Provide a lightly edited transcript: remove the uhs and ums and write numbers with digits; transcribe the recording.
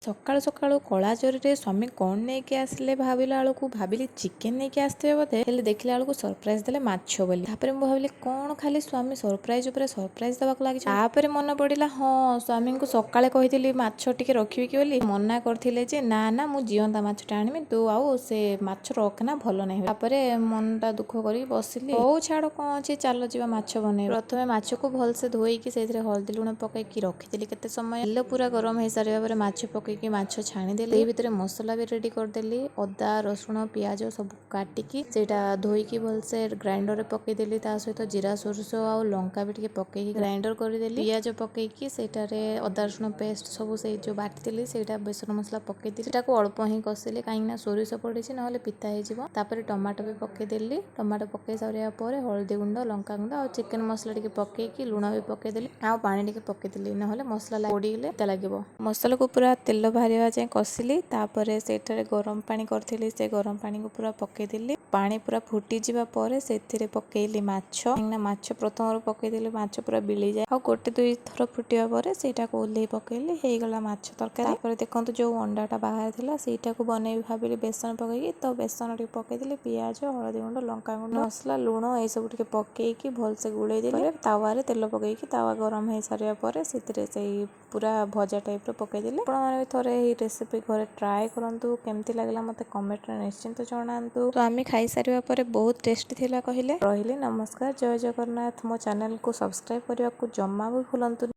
ସକାଳୁ ସକାଳୁ କଳା ଜରିରେ ସ୍ୱାମୀ କ'ଣ ନେଇକି ଆସିଲେ ଭାବିଲା ବେଳକୁ ଭାବିଲି ଚିକେନ ନେଇକି ଆସିଥିବେ ବୋଧେ। ହେଲେ ଦେଖିଲା ବେଳକୁ ସରପ୍ରାଇଜ ଦେଲେ ମାଛ ବୋଲି। ତାପରେ ମୁଁ ଭାବିଲି, କ'ଣ ଖାଲି ସ୍ୱାମୀ ସରପ୍ରାଇଜ ଉପରେ ସରପ୍ରାଇଜ ଦେବାକୁ ଲାଗିଛି। ତାପରେ ମନେ ପଡ଼ିଲା, ହଁ, ସ୍ୱାମୀଙ୍କୁ ସକାଳେ କହିଥିଲି ମାଛ ଟିକେ ରଖିବି କି ବୋଲି। ମନା କରିଥିଲେ ଯେ ନା ନା, ମୁଁ ଜିଅନ୍ତା ମାଛଟା ଆଣିବି, ତୁ ଆଉ ସେ ମାଛ ରଖନା, ଭଲ ନାହିଁ। ତାପରେ ମନଟା ଦୁଃଖ କରିକି ବସିଲି। ହଉ ଛାଡ଼, କ'ଣ ଅଛି, ଚାଲ ଯିବା ମାଛ ବନେଇବା। ପ୍ରଥମେ ମାଛକୁ ଭଲସେ ଧୋଇକି ସେଇଥିରେ ହଳଦୀ ଲୁଣ ପକେଇକି ରଖିଥିଲି କେତେ ସମୟ। ତେଲ ପୁରା ଗରମ ହେଇସାରିବା ପରେ ମାଛ ପକେଇକି ମାଛ ଛାଣିଦେଲି। ସେଇ ଭିତରେ ମସଲା ବି ରେଡି କରିଦେଲି। ଅଦା, ରସୁଣ, ପିଆଜ ସବୁ କାଟିକି ସେଇଟା ଧୋଇକି ଭଲସେ ଗ୍ରାଇଣ୍ଡରରେ ପକେଇଦେଲି। ତା ସହିତ ଜିରା, ସୋରିଷ ଆଉ ଲଙ୍କା ବି ଟିକେ ପକେଇକି ଗ୍ରାଇଣ୍ଡର କରିଦେଲି। ପିଆଜ ପକେଇକି ସେଇଟାରେ ଅଦା ରସୁଣ ପେଷ୍ଟ ସବୁ ସେଇ ଯେଉଁ ବାଟିଥିଲି, ସେଇଟା ବେସନ ମସଲା ପକେଇଦେଲି। ସେଇଟାକୁ ଅଳ୍ପ ହିଁ କଷିଲି, କାହିଁକି ନା ସୋରିଷ ପଡ଼ିଛି, ନହେଲେ ପିତା ହେଇଯିବ। ତାପରେ ଟମାଟୋ ବି ପକେଇଦେଲି। ଟମାଟୋ ପକେଇ ସାରିବା ପରେ ହଳଦୀ ଗୁଣ୍ଡ, ଲଙ୍କା ଗୁଣ୍ଡ ଆଉ ଚିକେନ ମସଲା ଟିକେ ପକେଇକି ଲୁଣ ବି ପକେଇଦେଲି ଆଉ ପାଣି ଟିକେ ପକେଇଦେଲି, ନହେଲେ ମସଲା ପୋଡ଼ିଗଲେ ପିତା ଲାଗିବ। ମସଲାକୁ ପୁରା ତେଲ ବାହାରିବା ଯାଏଁ କଷିଲି। ତାପରେ ସେଇଠାରେ ଗରମ ପାଣି କରିଥିଲି, ସେ ଗରମ ପାଣିକୁ ପୁରା ପକେଇଦେଲି। ପାଣି ପୁରା ଫୁଟିଯିବା ପରେ ସେଥିରେ ପକେଇଲି ମାଛ, କାହିଁକିନା ମାଛ ପ୍ରଥମରୁ ପକେଇଦେଲି ମାଛ ପୁରା ବିଳିଯାଏ। ଆଉ ଗୋଟେ ଦୁଇ ଥର ଫୁଟିବା ପରେ ସେଇଟାକୁ ଓହ୍ଲେଇ ପକେଇଲି। ହେଇଗଲା ମାଛ ତରକାରୀ। ତାପରେ ଦେଖନ୍ତୁ, ଯେଉଁ ଅଣ୍ଡାଟା ବାହାରେ ଥିଲା, ସେଇଟାକୁ ବନେଇବି ଭାବିଲି ବେସନ ପକେଇକି। ତ ବେସନ ଟିକେ ପକେଇଦେଲି, ପିଆଜ, ହଳଦୀ ଗୁଣ୍ଡ, ଲଙ୍କା ଗୁଣ୍ଡ, ମସଲା, ଲୁଣ ଏସବୁ ଟିକେ ପକେଇକି ଭଲସେ ଗୋଳେଇ ଦେଲି। ତାୱାରେ ତେଲ ପକେଇକି ତାୱା ଗରମ ହେଇସାରିବା ପରେ ସେଥିରେ ସେଇ ପୁରା ଭଜା ଟାଇପ୍ର ପକେଇଦେଲି। ଆପଣମାନେ ବି ଥରେ ଏଇ ରେସିପି ଘରେ ଟ୍ରାଏ କରନ୍ତୁ। କେମିତି ଲାଗିଲା ମୋତେ କମେଣ୍ଟରେ ନିଶ୍ଚିନ୍ତ ଜଣାନ୍ତୁ। ସ୍ୱାମୀ ଖାଇସାରିବା ପରେ ବହୁତ ଟେଷ୍ଟି ଥିଲା କହିଲେ। ରହିଲି, ନମସ୍କାର, ଜୟ ଜଗନ୍ନାଥ। ମୋ ଚ୍ୟାନେଲକୁ ସବସ୍କ୍ରାଇବ୍ କରିବାକୁ ଜମା ବି ଭୁଲନ୍ତୁନି।